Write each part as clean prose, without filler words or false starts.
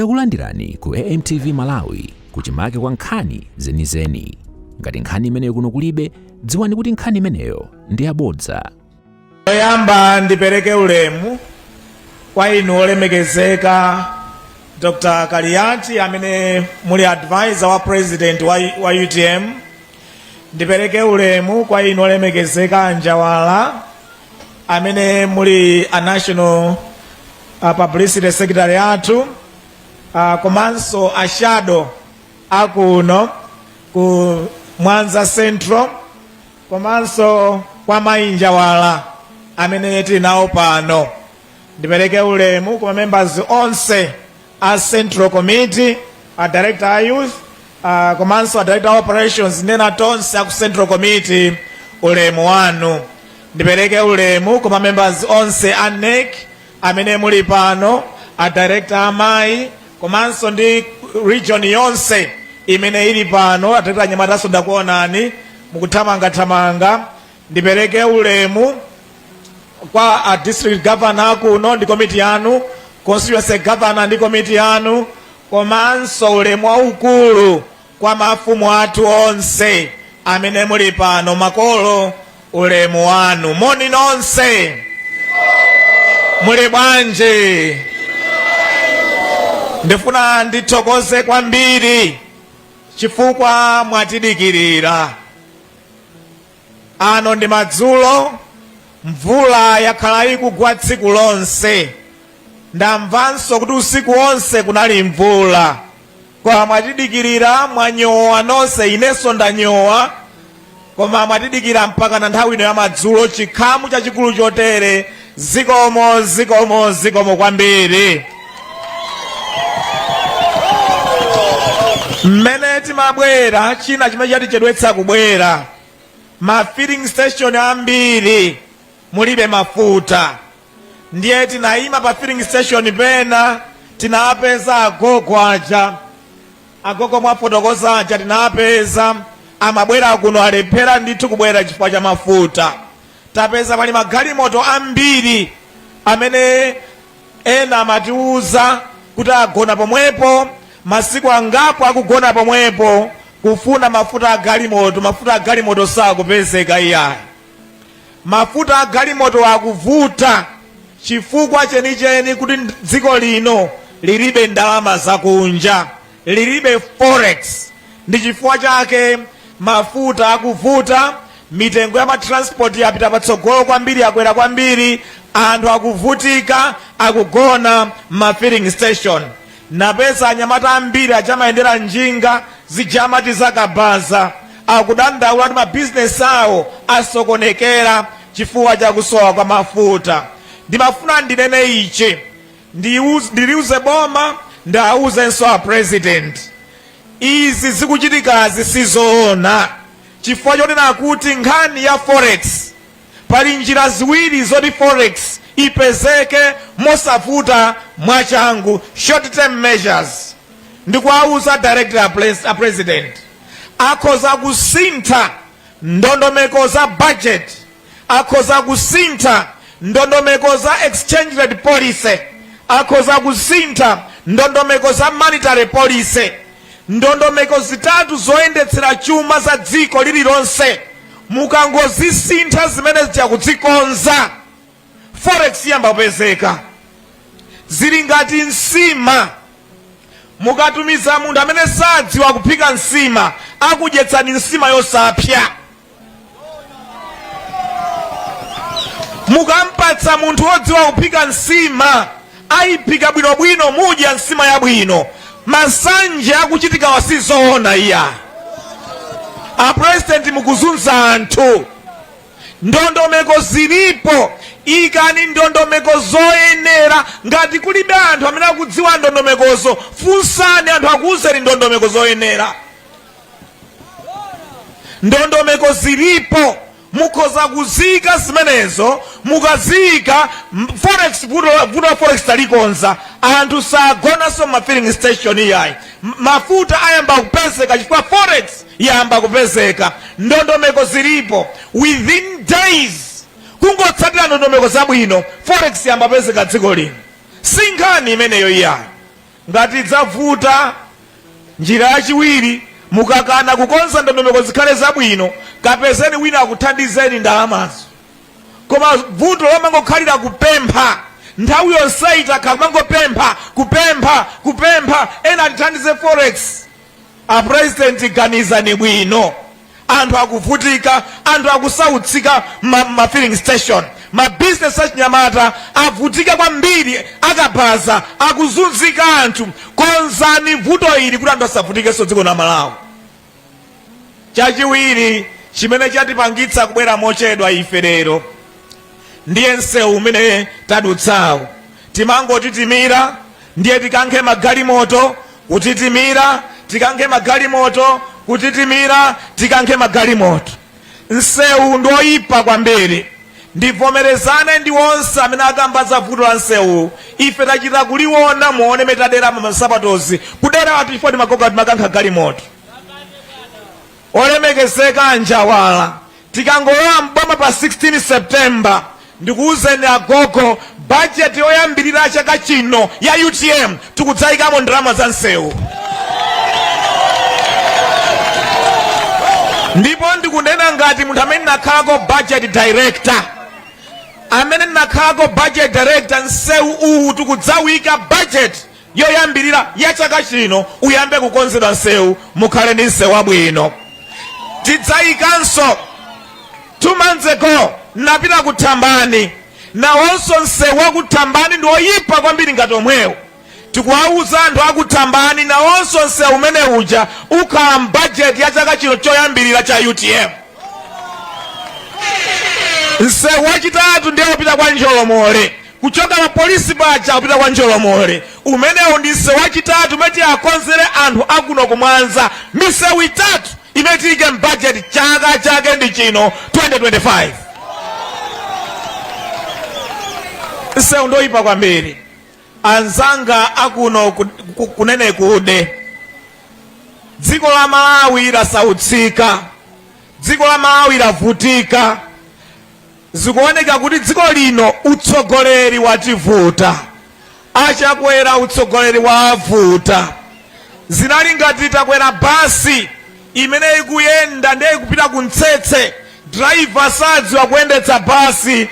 Takulandirani ku AMTV Malawi, kuchimake kwa nkhani zenizeni. Ngati nkhani imeneyo kuno kulibe, dziwani kuti nkhani imeneyo ndi yabodza. Choyamba ndipereke ulemu kwa inu olemekezeka Dr. Kaliati amene muli advisor wa president wa UTM. Ndipereke ulemu kwa inu olemekezeka Anjawala amene muli a national publicity secretary athu, komanso a shadow akuno ku Mwanza Central, komanso kwa mayi Njawala amene tili nawo pano. Ndipereke ulemu kwa members onse a Central Committee, a director a youth, komanso a director operations, nena tonse aku Central Committee, ulemu wanu. Ndipereke ulemu kwa members onse a NEC amene muli pano, a director amayi, komanso ndi region yonse imene ili pano. A director anyamataso ndakuonani mukuthamangathamanga. Ndipereke ulemu kwa a district governor kuno ndi komiti yanu, constituency governor ndi komiti yanu, komanso ulemu waukulu kwa mafumu athu onse amene muli pano. Makolo, ulemu wanu. Moni nonse, muli bwanji? Ndifuna ndithokoze kwambiri chifukwa mwatidikirira. Ano ndi madzulo, mvula yakhala ikugwa tsiku lonse, ndamvanso kuti usiku wonse kunali mvula, koma mwatidikirira, mwanyowa nonse, inenso ndanyowa, koma mwatidikira mpaka na nthawi ino ya madzulo, chikhamu chachikulu chotere. Zikomo, zikomo, zikomo kwambiri. Mmene timabwera, china chimene chatichedwetsa kubwera, ma filling station ambiri mulibe mafuta, ndiye tinayima pa filling station pena, tinapeza agogo aja, agogo mwafotokoza aja, tinapeza amabwera kuno, alephera ndithu kubwera chifukwa cha mafuta. Tapeza pali magalimoto ambiri amene ena amatiuza kuti agona pomwepo masiku angapo, akugona pomwepo kufuna mafuta a galimoto. Mafuta a galimoto sakupezeka iyayi. Mafuta a galimoto akuvuta chifukwa chenicheni kuti dziko lino lilibe ndalama zakunja, lilibe forex. Ndi chifukwa chake mafuta akuvuta, mitengo ya matransport yapita patsogolo kwambiri, yakwera kwambiri, anthu akuvutika, akugona ma filling station. Napeza anyamata ambiri achamayendera njinga zijamati zakabaza akudandaula kuti mabizinesi awo asokonekera chifukwa chakusowa kwa mafuta. Ndimafuna ndinene ichi, ndiliuze boma, ndawuzenso a president, izi zikuchitikazi sizoona, chifukwa chonena kuti nkhani ya forex, pali njira ziwiri zoti forex ipezeke mosavuta, mwachangu, short term measures. Ndikuwauza director a president, akhoza kusintha ndondomeko za budget, akhoza kusintha ndondomeko za exchange rate policy, akhoza kusintha ndondomeko za monetary policy, ndondomeko zitatu zoyendetsera chuma za dziko lililonse. Mukangozisintha zimene zija, kudzikonza, forex iyamba kupezeka. Zili ngati nsima. Mukatumiza munthu amene sadziwa kuphika nsima, akudyetsani nsima yosapsa. Mukampatsa munthu wodziwa kuphika nsima, ayiphika bwinobwino, mudya nsima yabwino. Masanje akuchitikawa sizoona iya. A president, mukuzunza anthu. Ndondomeko zilipo, ikani ndondomeko zoyenera. Ngati kulibe anthu amene akudziwa ndondomekozo, funsani anthu akuwuzeni ndondomeko zoyenera. Ndondomeko zilipo, mukhoza kuziyika zimenezo. Mukaziyika, forex, vuto la forex talikonza, anthu sagonanso ma filling station iyayi. Mafuta ayamba kupezeka chifukwa forex yayamba kupezeka. Ndondomeko zilipo, within days, kungotsatira ndondomeko zabwino, forex yamba kupezeka dziko lino. Si nkhani imeneyo iyayi. Ngati zavuta, njira yachiwiri, mukakana kukonza ndondomeko zikhale zabwino, kapezeni wina akuthandizeni ndalamazo. Koma vuto lomangokhalira kupempha nthawi yonseyi, takhala kumangopempha, kupempha, kupempha ena atithandize forex. A President, ganizani bwino. Anthu akuvutika, anthu akusautsika ma filling station, ma business achinyamata avutika kwambiri, akabaza akuzunzika anthu. Konzani vuto ili kuti anthu asavutikenso dziko la Malawi. Chachiwiri chimene chatipangitsa kubwera mochedwa ife lero ndiye msewu umene tadutsawo. Timangotitimira, ndiye tikankhe magalimoto, kutitimira, tikankhe magalimoto, kutitimira, tikankhe magalimoto. Msewu ndoyipa kwambiri. Ndivomerezane ndi onse amene akamba za vuto la msewu. Ife tachita kuliona. Muone metadera masapatozi, kudera athu chifukwa timagoga, timakankha galimoto. Olemekezeka Njawala, tikangolowa mboma pa 16 September, ndikuwuzeni agogo, bajeti yoyambirira chaka chino ya UTM tikudzayikamo ndalama za msewu. Ndipo ndikunena ngati munthu amene ndinakhalako budget director, amene ndinakhalako budget director, msewu uwu tikudzawika budget yoyambirira ya chaka chino, uyambe kukonzedwa msewu, mukhale ndi msewu wabwino. Tidzayikanso. 2 months ago napita ku Thambani, nawonso msewu wa ku Thambani ndi woyipa kwambiri ngati omwewo. Tikuwawuza anthu aku Thambani, nawonso msewu umene uja ukhala mbajeti ya chaka chino choyambirira cha UTM. Msewu wachitatu ndiye upita kwa Njolomole, kuchoka pa polisi paja kupita kwa Njolomole. Umenewu ndi msewu wachitatu umene tiakonzere anthu akuno kumwanza. Misewu itatu imene tiyike mbajeti chaka chake ndi chino, 2025. Msewu ndoyipa kwambiri. Anzanga akuno kunene kude, dziko la Malawi lasautsika, dziko la Malawi lavutika. Zikuoneka kuti dziko lino utsogoleri wativuta. Achakwera utsogoleri wavuta. Zinali ngati takwera basi imene ikuyenda ndiye ikupita ku mtsetse, driver sadziwa kuyendetsa basi.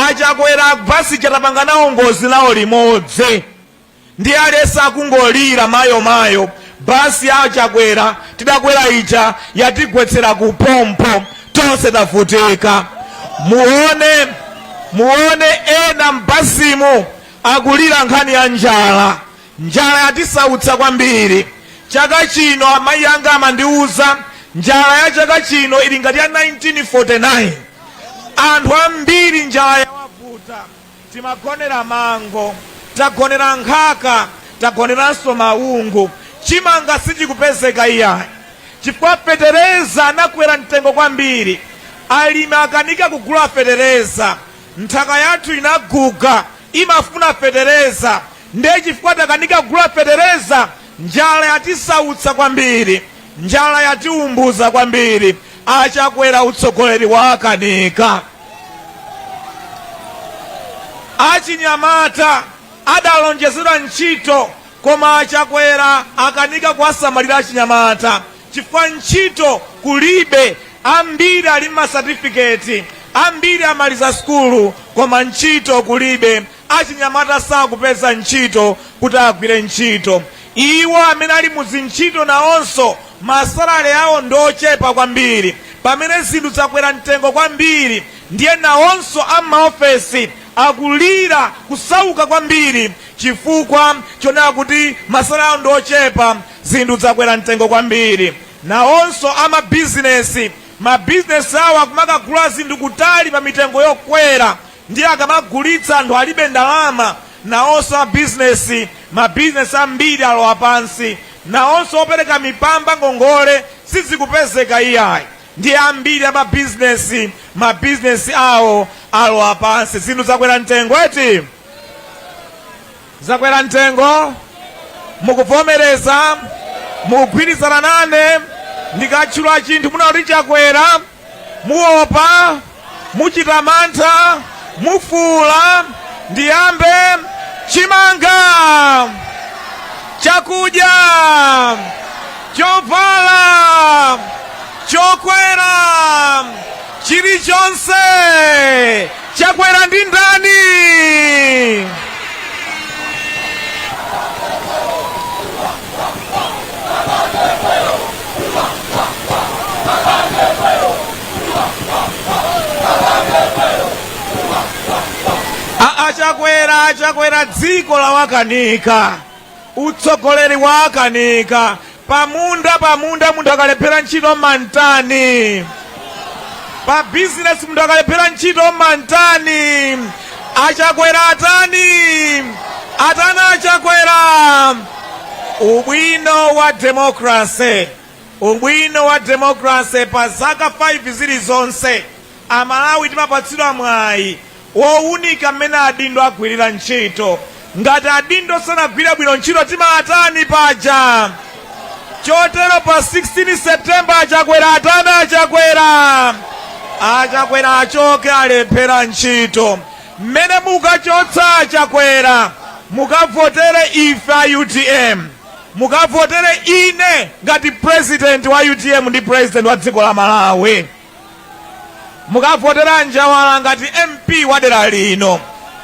Achakwera basi chatapanga nawo ngozi nawo limodzi, ndi aliyense akungolira mayo mayo, basi ya Achakwera tidakwera ija yatigwetsera ku pompo, tonse tavutika. Muone, muone ena mbasimu akulira nkhani ya njala. Njala yatisautsa kwambiri chaka chino. Amayi anga amandiuza, njala ya chaka chino ili ngati ya 1949. Anthu ambiri njala yawavuta. Timagonera mango, tagonera nkhaka, tagoneranso maungu. Chimanga sichikupezeka iyayi chifukwa fetereza anakwera mtengo kwambiri. Alimi akanika kugula fetereza. Nthaka yathu inaguga, imafuna fetereza, ndiye chifukwa takanika kugula fetereza, njala yatisautsa kwambiri, njala yatiumbuza kwambiri. Achakwera utsogoleri wakanika. Achinyamata adalonjezedwa ntchito, koma Achakwera akanika kuwasamalira achinyamata chifukwa ntchito kulibe. Ambiri ali masatifiketi, ambiri amaliza sukulu, koma ntchito kulibe. Achinyamata sakupeza ntchito kuti agwire ntchito. Iwo amene ali muzintchito nawonso ma salary awo ndochepa kwambiri, pamene zinthu zakwera mtengo kwambiri. Ndiye nawonso ammaofesi akulira kusauka kwambiri chifukwa chonena kuti ma salary awo ndochepa, zinthu zakwera mtengo kwambiri. Nawonso amabizinesi, mabizinesi awo akumakagula zinthu kutali pa mitengo yokwera, ndiye akamagulitsa anthu alibe ndalama. Nawonso abizinesi, mabizinesi ambiri alowa pansi. Nawonso opereka mipamba, ngongole sizikupezeka iyayi, ndiye ambiri amabizinesi, mabizinesi awo alowa pansi. Zinthu zakwera mtengo eti? Zakwera mtengo, mukuvomereza? Mukugwirizana nane? Ndikatchula chinthu muna kuti chakwera, muopa, muchita mantha, mufuula? Ndiyambe. Chimanga. Chakudya, chovala, chokwera, chilichonse chakwera ndi ndani? Achakwera, achakwera, dziko lawakanika, utsogoleri wakanika. Pamunda, pamunda munthu akalephera ntchito mantani? Pa bizinesi munthu akalephera ntchito mantani? Achakwera atani? Atani achakwera? Ubwino wa democracy, ubwino wa democracy, pa zaka 5 zilizonse Amalawi timapatsidwa mwayi wowunika mmene adindo agwirira ntchito. Ngati adindo sanagwire bwino ntchito, timatani paja? Chotero pa 16 September achakwera atani? Achakwera, achakwera achoke, alephera ntchito. Mmene mukachotsa achakwera, mukavotere ife a UTM, mukavotere ine ngati president wa UTM ndi president wa dziko la Malawi, mukavotera Njawala ngati MP wa dera lino,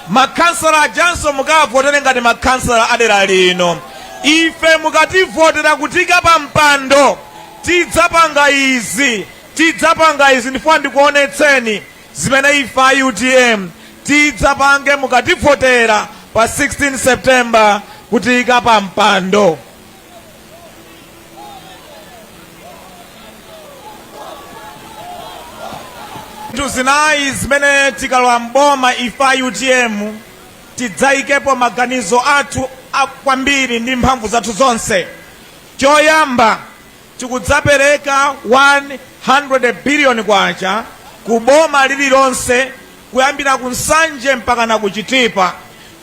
makhansala ajanso mukavotere ngati makhansala a dera lino. Ife mukativotera kutiika pa mpando, tidzapanga izi, tidzapanga izi. Ndifuna ndikuonetseni zimene ife a UTM tidzapange mukativotera pa 16 September kutiika pa mpando. Zinthu zinayi zimene tikalowa mboma ife a UTM tidzayikepo maganizo athu kwambiri ndi mphamvu zathu zonse. Choyamba, tikudzapereka 100 billion kwacha ku boma lililonse kuyambira ku Nsanje mpaka na ku Chitipa.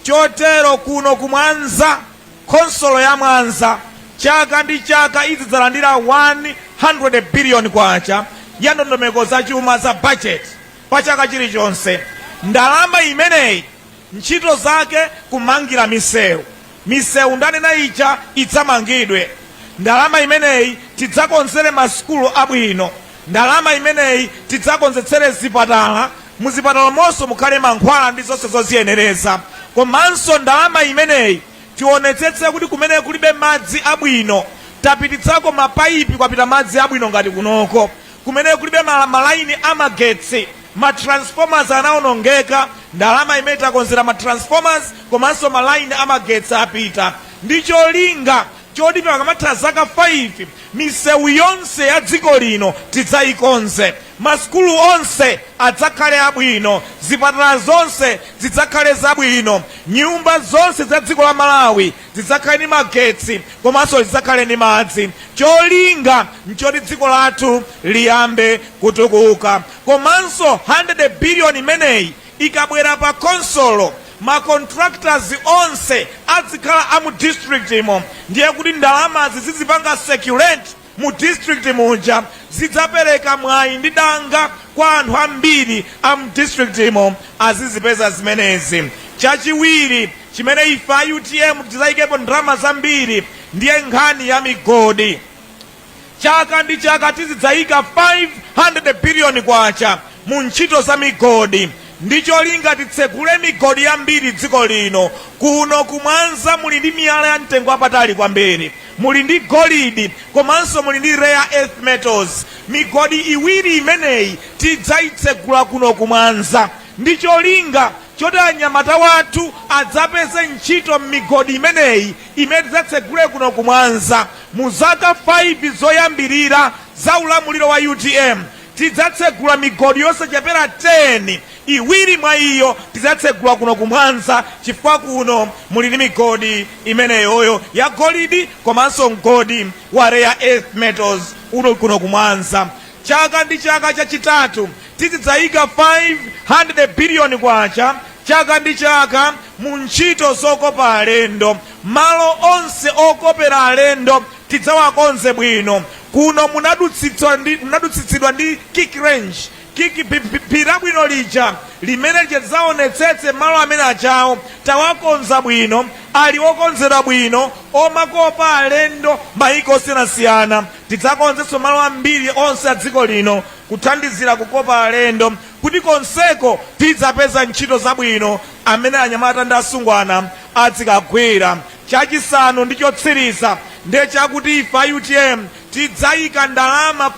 Chotero kuno ku Mwanza, khonsolo ya Mwanza chaka ndi chaka izidzalandira 100 billion kwacha ya ndondomeko za chuma za budget pa chaka chilichonse. Ndalama imeneyi ntchito zake kumangira misewu, misewu ndanena ija idzamangidwe. Ndalama imeneyi tidzakonzere masukulu abwino. Ndalama imeneyi tidzakonzetsere zipatala, muzipatala monso mukhale mankhwala ndi zonse zoziyenereza. Komanso ndalama imeneyi tionetsetse kuti kumene kulibe madzi abwino tapititsako mapayipi, kwapita madzi abwino ngati kunoko. Kumene kulibe malaini amagetsi, ma transformers anaonongeka, ndalama imene takonzera ma transformers komanso malaini amagetsi apita, ndi cholinga choti pakamatha zaka 5 misewu yonse ya dziko lino tidzayikonze, masukulu onse adzakhale abwino, zipatala zonse zidzakhale zabwino, nyumba zonse za dziko la Malawi zidzakhale ndi magetsi komanso zidzakhale ndi madzi. Cholinga nchoti dziko lathu liyambe kutukuka. Komanso 100 billion imeneyi ikabwera pa khonsolo, ma contractors onse adzikhala a mu district imo, ndiye kuti ndalamazi zizipanga circulate mu district muja, zidzapereka mwayi ndi danga kwa anthu ambiri a mu district imo azizipeza zimenezi. Chachiwiri chimene ife a UTM tidzayikepo ndalama zambiri ndiye nkhani ya migodi. Chaka ndi chaka tizidzayika 500 billion kwacha mu ntchito za migodi ndi cholinga titsegule migodi yambiri dziko lino. Kuno kumwanza muli ndi miyala ya mtengo wapatali kwambiri, muli ndi golidi komanso muli ndi rare earth metals. Migodi iwiri imeneyi tidzayitsegula kuno kumwanza ndi cholinga choti anyamata wathu adzapeze ntchito m'migodi imeneyi imene tidzatsegule kuno kumwanza. Mu zaka 5 zoyambirira za ulamuliro wa UTM tidzatsegula migodi yosachepera 10. Iwiri mwa iyo tidzatsegula kuno kumwanza, chifukwa kuno muli ndi migodi imeneyoyo ya golidi komanso mgodi wa rare earth metals uno kuno kumwanza. Chaka ndi chaka, chachitatu, tizidzayika 500 billion kwacha chaka ndi chaka mu ntchito zokopa alendo. Malo onse okopera alendo tidzawakonze bwino. Kuno munadutsitsidwa ndi Kirk Range. Phiri labwino lija limene lija tidzaonetsetse malo amene ajawo tawakonza bwino, ali okonzedwa bwino, omakopa alendo mayiko osiyanasiyana. Tidzakonzenso malo ambiri onse a dziko lino kuthandizira kukopa alendo kuti konseko tidzapeza ntchito zabwino amene anyamata ndi asungwana adzikagwira. Chachisanu ndi chotsiriza ndiye chakuti ife a utm tidzayika ndalama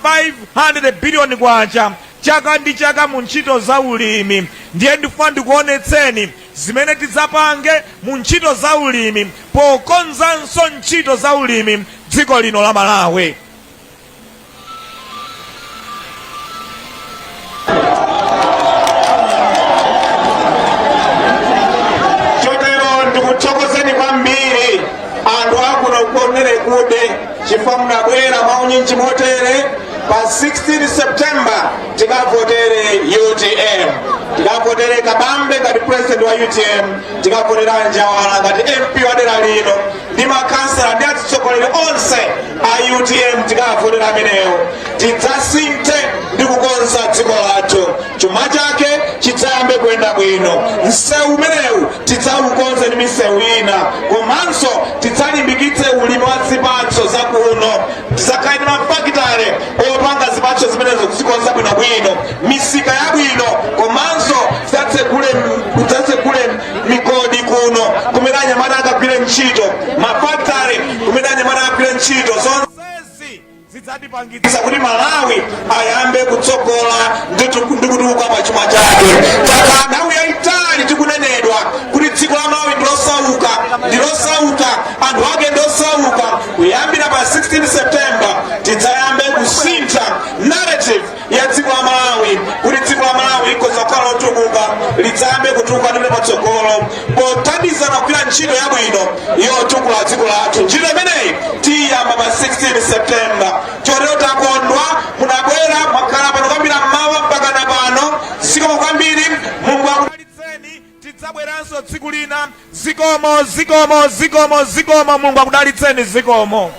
500 biliyoni kwacha chaka ndi chaka mu ntchito za ulimi. Ndiye ndifuna ndikuonetseni zimene tidzapange mu ntchito za ulimi pokonzanso ntchito za ulimi dziko lino la Malawi. Chotero ndikuthokozeni kwambiri anthu akuno ku Nalekude chifukwa munabwera mwaunyinji motere. Pa 16 September tikavotere UTM, tikavotere Kabambe ngati president wa UTM, tikavotera Njawala ngati MP wa dera lino ndi makhansala ndi atsogoleri onse a UTM, tikavotera amenewo. Tidzasinthe ndi kukonza dziko lathu, chuma chake chidzayambe kuyenda bwino. Msewu umenewu tidzaukonze ndi misewu ina, komanso tidzalimbikitse ulimi wa zipatso zakuno. Tidzakhale ndi mafakitale opanga zipatso zimenezo, kuzikonza bwinobwino, misika yabwino, komanso tidzatsekule migodi kuno kumene anyamata akagwire ntchito, mafakitale kumene anyamata akagwire ntchito. Zonsezi zidzatipangitsa kuti Malawi ayambe kutsogola ndi kutukuka pa chuma chake. Takhala nthawi yayitali tikunenedwa kuti dziko la Malawi ndilosauka, ndilosauka, anthu ake ndosauka. Kuyambira pa 16 September tidzayambe kusintha narrative ya dziko la Malawi kuti dziko la Malawi likhoza kukhala lotukuka, lidzayambe kutukuka ndi kupita patsogolo pothandizana kugwira ntchito yabwino yotukula dziko lathu. Ntchito imeneyi tiyamba pa 16 September. Chotero takondwa munabwera, mwakhala pano kuyambira mmawa mpaka na pano. Zikomo kwambiri, Mulungu akudalitseni. Tidzabweranso tsiku lina. Zikomo, zikomo, zikomo, zikomo. Mulungu akudalitseni. Zikomo.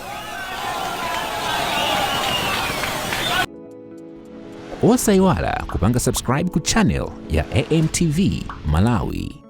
Osayiwala kupanga subscribe ku channel ya AMTV Malawi.